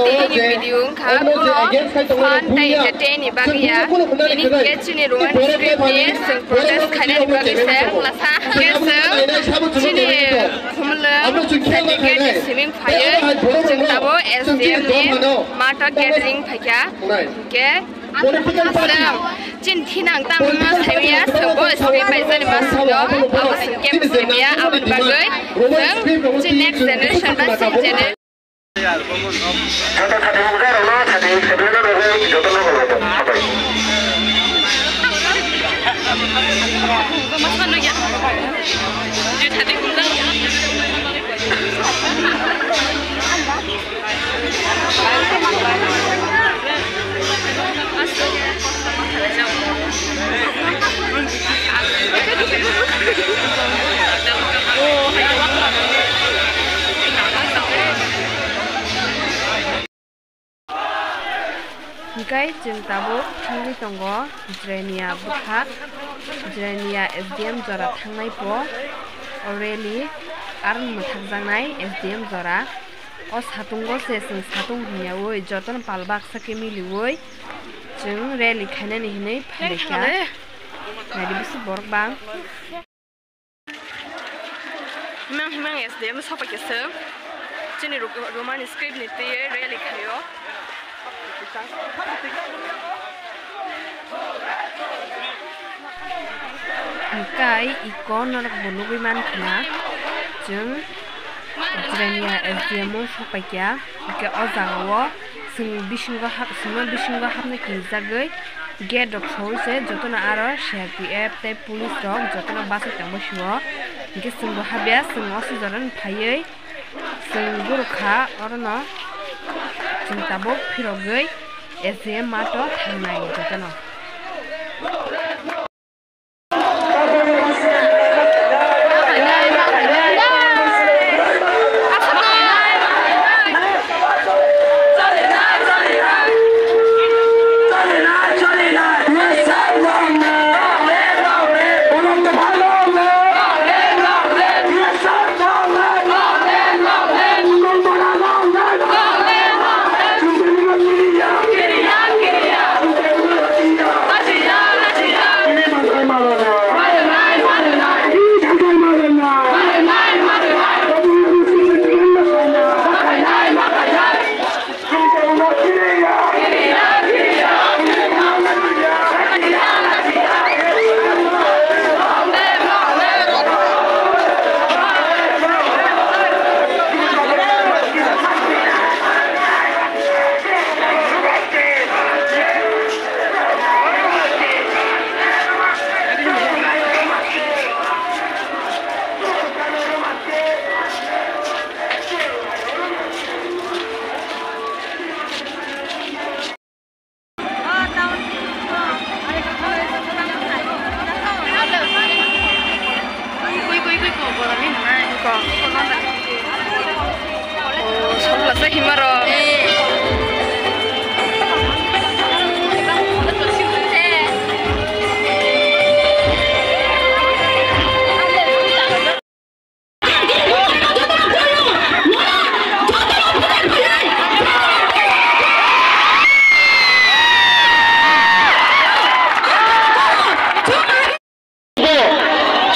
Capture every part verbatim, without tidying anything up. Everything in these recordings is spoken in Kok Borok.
Tini ni video wngkha kuno fan tei entertain ni bagwi ya. Tini hwnkhe chini Roman script ni chwng protest khainani bagwi se wngla sa hwnkhe chwng chini khumulwng certificate ni simi phaiwi chwng tabuk S D M ni mato gathering phaikha. Hwnkhe chini thinang tangma saiwi ya chwng bo script bai jani ma saiwi abo chwng khe simi ya aboni bagwi chwng chini next generation ba chini generation Joto thati hwnjakrokno thati sebeleno rwgwi jotono hambai. Hwnkhe chwng tabuk thangwi tongo Jirania bwkha, Jirania S D M jora thangnai po o rally ar mwthakjaknai S D M jora. O satungo se chwng satung hwnyaui jotono pal baksa khe miliui chwng rally khainani hinwi phaikha. Naidi bisi borok bang. Himang himang S D M sopai khe chwng chini Ro-, Roman script ni twi rally khaio. Hwnkhe iko norok bo nugwi mankha na chwng Jirania S D M o sopai kha, hwnkhe o jaga o chwng bisingo hap, chwngno bisingo hapna kirijagwi gate rok soi se jotono aro C R P F tei police rok jotono bachai tongma sio, hwnkhe chwngbo habya chwng o se jorani phaiwi chwng gurukha orono chwng tabuk phirogwi S D M mato thangnai jotono.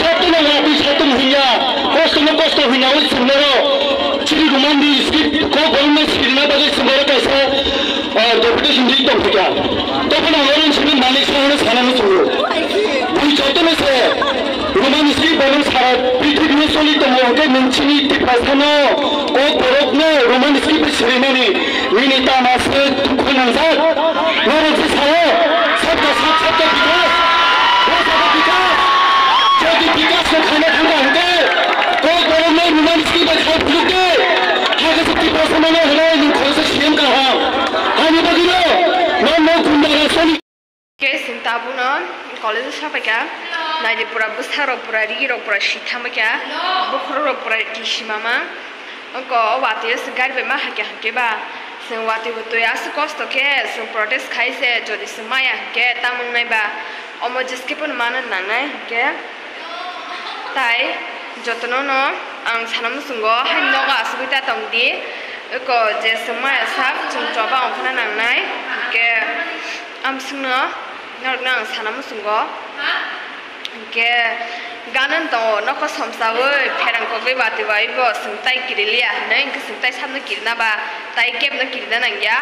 Jotono watwi satung hwnya, kostono kosto hwnya wi chwngmaro. Chini Roman ni script kok bolongno sirina bagwi chwngmaro kaisa, ah, deputation ri tongphikha. Toboni ang oro chini manik sahano sanani chwngo. Bui jotono se Roman script bolong sara prithibio choli tongo, hwnkhe nwng chini Tiprasano kok borokno Roman script sirinani nini tama se dukhu nangjak. Norok se sao, sabka sab, sabka bikas, o sabka bikas. Jodi bikas no khaina thangkha hwnkhe, kok borokno Roman script bai khai philukdi. Hakhe se Tiprasano no hwnwi nwng khoroksa C M kaham. Ani bagwino, norok gunda rajni Khe chwng tabukno college-o sabaikha, naidi pura bwsarok pura rigirok pura sithamaikha, bokhorokrok pura kisimama. Wngkha o watwi-o chwng gari bai ma hakhe hakhe ba, chwng watwi bo twi aswk kosto khe chwng protest khai se, jodi chwng maya hwnkhe tamo wngnai ba, omo jeskhe phano mana nangnai hwnkhe. Tai jotono no ang sana muchungo haino nogo asugwi ta tongdi. Eko je swngmaya sak chwng choba ongkhorna nangnai, hwnkhe amswkno norokno ang sana muchungo. Hwnkhe ganani tongo nokho somsaui pherang kogwi bati bai bo chwng tai kiriliya hinwi, hwnkhe chwng tai sabno kirina ba tai kebno kirina nangya.